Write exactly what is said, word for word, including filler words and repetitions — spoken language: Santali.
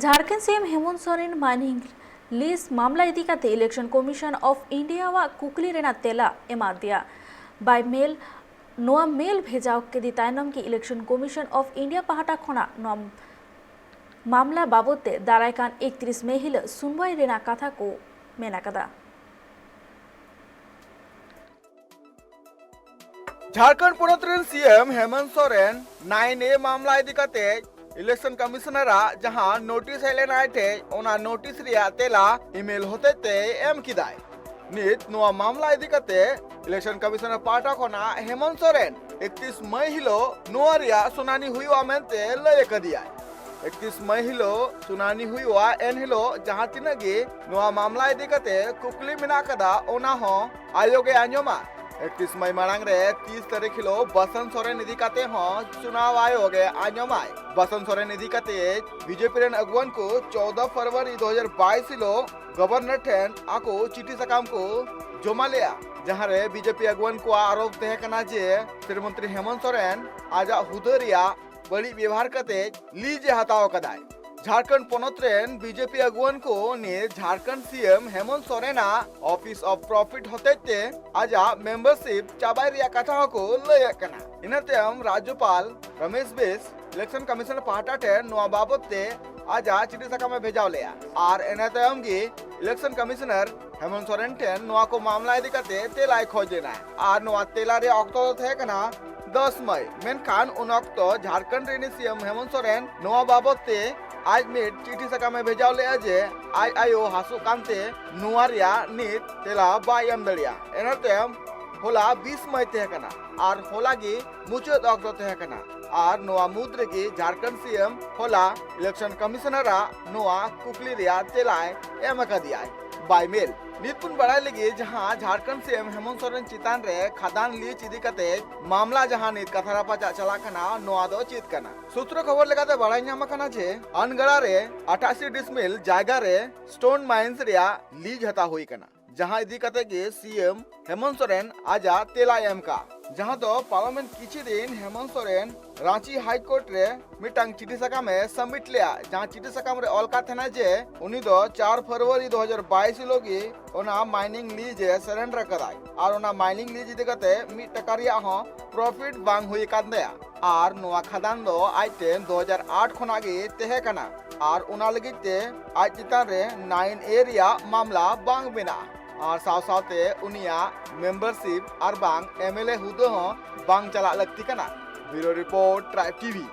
ᱡᱷᱟᱲᱠᱷᱚᱸᱰ ᱥᱤ ᱮᱢ ᱦᱮᱢᱚᱱᱛ ᱥᱚᱨᱮᱱ ᱢᱟᱭᱱᱤᱝ ᱞᱤᱡᱽ ᱢᱟᱢᱞᱟ ᱤᱫᱤ ᱠᱟᱛᱮ ᱤᱞᱮᱠᱥᱚᱱ ᱠᱚᱢᱤᱥᱚᱱ ᱚᱯᱷ ᱤᱱᱰᱤᱭᱟᱣᱟᱜ ᱠᱩᱠᱞᱤ ᱨᱮᱱᱟᱜ ᱛᱮᱞᱟ ᱮᱢᱟ ᱫᱮᱭᱟ᱾ By mail, ᱱᱚᱣᱟ ᱢᱮᱞ ᱵᱷᱮᱡᱟ ᱠᱮᱫᱮ ᱛᱟᱭᱱᱚᱢ ᱜᱮ ᱤᱞᱮᱠᱥᱚᱱ ᱠᱚᱢᱤᱥᱚᱱ ᱚᱯᱷ ᱤᱱᱰᱤᱭᱟ ᱯᱟᱦᱴᱟ ᱠᱷᱚᱱᱟᱜ ᱱᱚᱣᱟ ᱢᱟᱢᱞᱟ ᱵᱟᱵᱚᱫ ᱛᱮ ᱫᱟᱨᱟᱭ ᱠᱟᱱ ᱮᱠᱛᱨᱤᱥ ᱢᱮ ᱦᱤᱞᱳᱜ ᱥᱩᱱᱣᱟᱭ ᱨᱮᱱᱟᱜ ᱠᱟᱛᱷᱟ ᱠᱚ ᱢᱮᱱ ᱟᱠᱟᱫᱟ᱾ ᱡᱷᱟᱲᱠᱷᱚᱸᱰ ᱯᱚᱱᱚᱛ ᱨᱮᱱ ᱥᱤ ᱮᱢ ᱦᱮᱢᱚᱱᱛ ᱥᱚᱨᱮᱱ ᱱᱟᱭᱤᱱ ᱮ ᱢᱟᱢᱞᱟ ᱤᱫᱤ ᱠᱟᱛᱮ ᱤᱞᱮᱠᱥᱚᱱ ᱠᱚᱢᱤᱥᱚᱱᱟᱨᱟᱜ ᱡᱟᱦᱟᱸ ᱱᱳᱴᱤᱥ ᱦᱮᱡ ᱞᱮᱱᱟ ᱟᱡ ᱴᱷᱮᱱ, ᱚᱱᱟ ᱱᱳᱴᱤᱥ ᱨᱮᱭᱟᱜ ᱛᱮᱞᱟ ᱤᱢᱮᱞ ᱦᱚᱛᱮᱡ ᱛᱮ ᱮᱢ ᱠᱮᱫᱟᱭ᱾ ᱱᱤᱛ ᱱᱚᱣᱟ ᱢᱟᱢᱞᱟ ᱤᱫᱤ ᱠᱟᱛᱮ ᱤᱞᱮᱠᱥᱚᱱ ᱠᱚᱢᱤᱥᱚᱱᱟᱨ ᱯᱟᱦᱴᱟ ᱠᱷᱚᱱᱟᱜ ᱦᱮᱢᱚᱱᱛ ᱥᱚᱨᱮᱱ ᱮᱠᱛᱨᱤᱥ ᱢᱟᱹᱭ ᱦᱤᱞᱳᱜ ᱱᱚᱣᱟ ᱨᱮᱭᱟᱜ ᱥᱩᱱᱟᱱᱤ ᱦᱩᱭᱩᱜᱼᱟ ᱢᱮᱱᱛᱮ ᱞᱟᱹᱭ ᱟᱠᱟᱫᱮᱭᱟᱭ᱾ ᱮᱠᱛᱨᱤᱥ ᱢᱟᱹᱭ ᱦᱤᱞᱳᱜ ᱥᱩᱱᱟᱱᱤ ᱦᱩᱭᱩᱜᱼᱟ, ᱮᱱ ᱦᱤᱞᱳᱜ ᱡᱟᱦᱟᱸ ᱛᱤᱱᱟᱹᱜ ᱜᱮ ᱱᱚᱣᱟ ᱢᱟᱢᱞᱟ ᱤᱫᱤ ᱠᱟᱛᱮ ᱠᱩᱠᱞᱤ ᱢᱮᱱᱟᱜ ᱟᱠᱟᱫᱟ, ᱚᱱᱟ ᱦᱚᱸ ᱟᱭᱳᱜ ᱮ ᱟᱸᱡᱚᱢᱟ᱾ ᱮᱠᱛᱨᱤᱥ ᱢᱟᱹᱭ ᱢᱟᱲᱟᱝ ᱨᱮ ᱛᱤᱥ ᱛᱟᱹᱨᱤᱠᱷ ᱦᱤᱞᱳᱜ ᱵᱟᱥᱚᱱᱛ ᱥᱚᱨᱮᱱ ᱤᱫᱤ ᱠᱟᱛᱮ ᱦᱚᱸ ᱥᱩᱱᱟᱣ ᱟᱭᱳᱜ ᱮ ᱟᱸᱡᱚᱢᱟᱭ᱾ ᱵᱟᱥᱚᱱᱛ ᱥᱚᱨᱮᱱ ᱤᱫᱤ ᱠᱟᱛᱮ ᱵᱤᱡᱮᱯᱤ ᱨᱮᱱ ᱟᱹᱜᱩᱣᱟᱹᱱ ᱠᱚ ᱪᱳᱣᱫᱟ ᱯᱷᱮᱵᱽᱨᱩᱣᱟᱨᱤ ᱫᱩ ᱦᱟᱡᱟᱨ ᱵᱟᱭᱤᱥ ᱦᱤᱞᱳᱜ ᱜᱚᱵᱷᱚᱨᱱᱚᱨ ᱴᱷᱮᱱ ᱟᱠᱚ ᱪᱤᱴᱷᱤ ᱥᱟᱠᱟᱢ ᱠᱚ ᱡᱚᱢᱟ ᱞᱮᱜᱼᱟ, ᱡᱟᱦᱟᱸ ᱨᱮ ᱵᱤᱡᱮᱯᱤ ᱟᱹᱜᱩᱣᱟᱹᱱ ᱠᱚᱣᱟᱜ ᱟᱨᱳᱯ ᱛᱟᱦᱮᱸ ᱠᱟᱱᱟ ᱡᱮ ᱥᱨᱤ ᱢᱚᱱᱛᱨᱤ ᱦᱮᱢᱚᱱᱛ ᱥᱚᱨᱮᱱ ᱟᱡᱟᱜ ᱦᱩᱫᱟᱹ ᱨᱮᱭᱟᱜ ᱵᱟᱹᱲᱤᱡ ᱵᱮᱣᱦᱟᱨ ᱠᱟᱛᱮ ᱞᱤᱡᱽ ᱮ ᱦᱟᱛᱟᱣ ᱟᱠᱟᱫᱟᱭ᱾ ᱡᱷᱟᱲᱠᱷᱚᱸᱰ ᱯᱚᱱᱚᱛ ᱨᱮᱱ ᱵᱤᱡᱮᱯᱤ ᱟᱹᱜᱩᱣᱟᱹᱱ ᱠᱚ ᱱᱤᱭᱟᱹ ᱡᱷᱟᱲᱠᱷᱚᱸᱰ ᱥᱤ ᱮᱢ ᱦᱮᱢᱚᱱᱛ ᱥᱚᱨᱮᱱᱟᱜ ᱚᱯᱷᱤᱥ ᱚᱯᱷ ᱯᱨᱚᱯᱷᱤᱴ ᱦᱚᱛᱮᱡ ᱛᱮ ᱟᱡᱟᱜ ᱢᱮᱢᱵᱟᱨᱥᱤᱯ ᱪᱟᱵᱟᱭ ᱨᱮᱭᱟᱜ ᱠᱟᱛᱷᱟ ᱦᱚᱸᱠᱚ ᱞᱟᱹᱭᱮᱫ ᱠᱟᱱᱟ᱾ ᱤᱱᱟᱹ ᱛᱟᱭᱚᱢ ᱨᱟᱡᱽᱡᱚᱯᱟᱞ ᱨᱚᱢᱮᱥ ᱵᱤᱥ ᱤᱞᱮᱠᱥᱚᱱ ᱠᱚᱢᱤᱥᱚᱱ ᱯᱟᱦᱴᱟ ᱴᱷᱮᱱ ᱱᱚᱣᱟ ᱵᱟᱵᱚᱛ ᱛᱮ ᱟᱡᱟᱜ ᱪᱤᱴᱷᱤ ᱥᱟᱠᱟᱢ ᱮ ᱵᱷᱮᱡᱟᱣ ᱞᱮᱫᱼᱟ ᱟᱨ ᱤᱱᱟᱹ ᱛᱟᱭᱚᱢ ᱜᱮ ᱤᱞᱮᱠᱥᱚᱱ ᱠᱚᱢᱤᱥᱚᱱᱟᱨ ᱦᱮᱢᱚᱱᱛ ᱥᱚᱨᱮᱱ ᱴᱷᱮᱱ ᱱᱚᱣᱟ ᱠᱚ ᱢᱟᱢᱞᱟ ᱤᱫᱤ ᱠᱟᱛᱮ ᱛᱮᱞᱟᱭ ᱠᱷᱚᱡ ᱞᱮᱱᱟ ᱟᱨ ᱱᱚᱣᱟ ᱛᱮᱞᱟ ᱨᱮᱭᱟᱜ ᱚᱠᱛᱚ ᱫᱚ ᱛᱟᱦᱮᱸ ᱠᱟᱱᱟ ᱫᱚᱥ ᱢᱟᱹᱭ᱾ ᱢᱮᱱᱠᱷᱟᱱ ᱩᱱ ᱚᱠᱛᱚ ᱡᱷᱟᱲᱠᱷᱚᱸᱰ ᱨᱤᱱᱤᱡ ᱥᱤ ᱮᱢ ᱦᱮᱢᱚᱱᱛ ᱥᱚᱨᱮᱱ ᱱᱚᱣᱟ ᱵᱟᱵᱚᱛ ᱛᱮ ᱟᱡ ᱢᱤᱫ ᱪᱤᱴᱷᱤ ᱥᱟᱠᱟᱢ ᱮ ᱵᱷᱮᱡᱟᱣ ᱞᱮᱫᱼᱟ ᱡᱮ ᱟᱡ ᱟᱭᱳ ᱦᱟᱹᱥᱩᱜ ᱠᱟᱱᱛᱮ ᱱᱚᱣᱟ ᱨᱮᱭᱟᱜ ᱱᱤᱛ ᱛᱮᱞᱟ ᱵᱟᱭ ᱮᱢ ᱫᱟᱲᱮᱭᱟᱜᱼᱟ᱾ ᱤᱱᱟᱹ ᱛᱟᱭᱚᱢ ᱦᱚᱞᱟ ᱵᱤᱥ ᱢᱟᱹᱭ ᱛᱟᱦᱮᱸ ᱠᱟᱱᱟ ᱟᱨ ᱦᱚᱞᱟ ᱜᱮ ᱢᱩᱪᱟᱹᱫ ᱚᱠᱛᱚ ᱛᱟᱦᱮᱸ ᱠᱟᱱᱟ ᱟᱨ ᱱᱚᱣᱟ ᱢᱩᱫᱽ ᱨᱮᱜᱮ ᱡᱷᱟᱲᱠᱷᱚᱸᱰ ᱥᱤ ᱮᱢ ᱦᱚᱞᱟ ᱤᱞᱮᱠᱥᱚᱱ ᱠᱚᱢᱤᱥᱚᱱᱟᱨᱟᱜ ᱱᱚᱣᱟ ᱠᱩᱠᱞᱤ ᱨᱮᱭᱟᱜ ᱛᱮᱞᱟᱭ ᱮᱢ ᱟᱠᱟᱫᱮᱭᱟᱭ by mail᱾ ᱱᱤᱛ ᱵᱚᱱ ᱵᱟᱲᱟᱭ ᱞᱟᱹᱜᱤᱫ ᱡᱟᱦᱟᱸ ᱡᱷᱟᱲᱠᱷᱚᱸᱰ ᱥᱤ ᱮᱢ ᱦᱮᱢᱚᱱᱛ ᱥᱚᱨᱮᱱ ᱪᱮᱛᱟᱱ ᱨᱮ ᱠᱷᱟᱫᱟᱱ ᱞᱤᱡᱽ ᱤᱫᱤ ᱠᱟᱛᱮ ᱢᱟᱢᱞᱟ ᱡᱟᱦᱟᱸ ᱱᱤᱛ ᱠᱟᱛᱷᱟ ᱨᱟᱯᱟᱪᱟᱜ ᱪᱟᱞᱟᱜ ᱠᱟᱱᱟ, ᱱᱚᱣᱟ ᱫᱚ ᱪᱮᱫ ᱠᱟᱱᱟ? ᱥᱩᱛᱨᱚ ᱠᱷᱚᱵᱚᱨ ᱞᱮᱠᱟᱛᱮ ᱵᱟᱲᱟᱭ ᱧᱟᱢ ᱟᱠᱟᱱᱟ ᱡᱮ ᱟᱱᱜᱟᱲᱟ ᱨᱮ ᱟᱴᱷᱟᱥᱤ ᱰᱤᱥᱢᱤᱞ ᱡᱟᱭᱜᱟ ᱨᱮ ᱥᱴᱳᱱ ᱢᱟᱭᱤᱱᱥ ᱨᱮᱭᱟᱜ ᱞᱤᱡᱽ ᱦᱟᱛᱟᱣ ᱦᱩᱭ ᱟᱠᱟᱱᱟ᱾ ᱡᱟᱦᱟᱸ ᱤᱫᱤ ᱠᱟᱛᱮ ᱜᱮ ᱥᱤ ᱮᱢ ᱦᱮᱢᱚᱱᱛ ᱥᱚᱨᱮᱱ ᱟᱡᱟᱜ ᱛᱮᱞᱟᱭ ᱮᱢ ᱠᱟᱜ, ᱡᱟᱦᱟᱸ ᱫᱚ ᱯᱟᱨᱚᱢᱮᱱ ᱠᱤᱪᱷᱩ ᱫᱤᱱ ᱦᱮᱢᱚᱱᱛ ᱥᱚᱨᱮᱱ ᱨᱟᱸᱪᱤ ᱦᱟᱭ ᱠᱳᱨᱴ ᱨᱮ ᱢᱤᱫᱴᱟᱝ ᱪᱤᱴᱷᱤ ᱥᱟᱠᱟᱢ ᱮ ᱥᱟᱵᱢᱤᱴ ᱞᱮᱜᱼᱟ, ᱡᱟᱦᱟᱸ ᱪᱤᱴᱷᱤ ᱥᱟᱠᱟᱢ ᱨᱮ ᱚᱞ ᱠᱟᱜ ᱛᱟᱦᱮᱱᱟ ᱡᱮ ᱩᱱᱤ ᱫᱚ ᱪᱟᱨ ᱯᱷᱮᱵᱽᱨᱩᱣᱟᱨᱤ ᱫᱩ ᱦᱟᱡᱟᱨ ᱵᱟᱭᱤᱥ ᱦᱤᱞᱳᱜ ᱜᱮ ᱚᱱᱟ ᱢᱟᱭᱱᱤᱝ ᱞᱤᱡᱽ ᱮ ᱥᱟᱨᱮᱱᱰᱟᱨ ᱠᱟᱫᱟᱭ ᱟᱨ ᱚᱱᱟ ᱢᱟᱭᱱᱤᱝ ᱞᱤᱡᱽ ᱤᱫᱤ ᱠᱟᱛᱮ ᱢᱤᱫ ᱴᱟᱠᱟ ᱨᱮᱭᱟᱜ ᱦᱚᱸ ᱯᱨᱚᱯᱷᱤᱴ ᱵᱟᱝ ᱦᱩᱭ ᱟᱠᱟᱱ ᱛᱟᱭᱟ᱾ ᱟᱨ ᱱᱚᱣᱟ ᱠᱷᱟᱫᱟᱱ ᱫᱚ ᱟᱡ ᱴᱷᱮᱱ ᱫᱩ ᱦᱟᱡᱟᱨ ᱟᱴ ᱠᱷᱚᱱᱟᱜ ᱜᱮ ᱛᱟᱦᱮᱸ ᱠᱟᱱᱟ ᱟᱨ ᱚᱱᱟ ᱞᱟᱹᱜᱤᱫ ᱛᱮ ᱟᱡ ᱪᱮᱛᱟᱱ ᱨᱮ ᱱᱟᱭᱤᱱ ᱮ ᱨᱮᱭᱟᱜ ᱢᱟᱢᱞᱟ ᱵᱟᱝ ᱢᱮᱱᱟᱜᱼᱟ ᱟᱨ ᱥᱟᱶ ᱥᱟᱶᱛᱮ ᱩᱱᱤᱭᱟᱜ ᱢᱮᱢᱵᱟᱨᱥᱤᱯ ᱟᱨ ᱵᱟᱝ ᱮᱢ ᱮᱞ ᱮ ᱦᱩᱫᱟᱹ ᱦᱚᱸ ᱵᱟᱝ ᱪᱟᱞᱟᱜ ᱞᱟᱹᱠᱛᱤ ᱠᱟᱱᱟ᱾ ᱵᱤᱭᱩᱨᱳ ᱨᱤᱯᱳᱨᱴ, ᱴᱨᱟᱭᱤᱵᱽ ᱴᱤᱵᱷᱤ᱾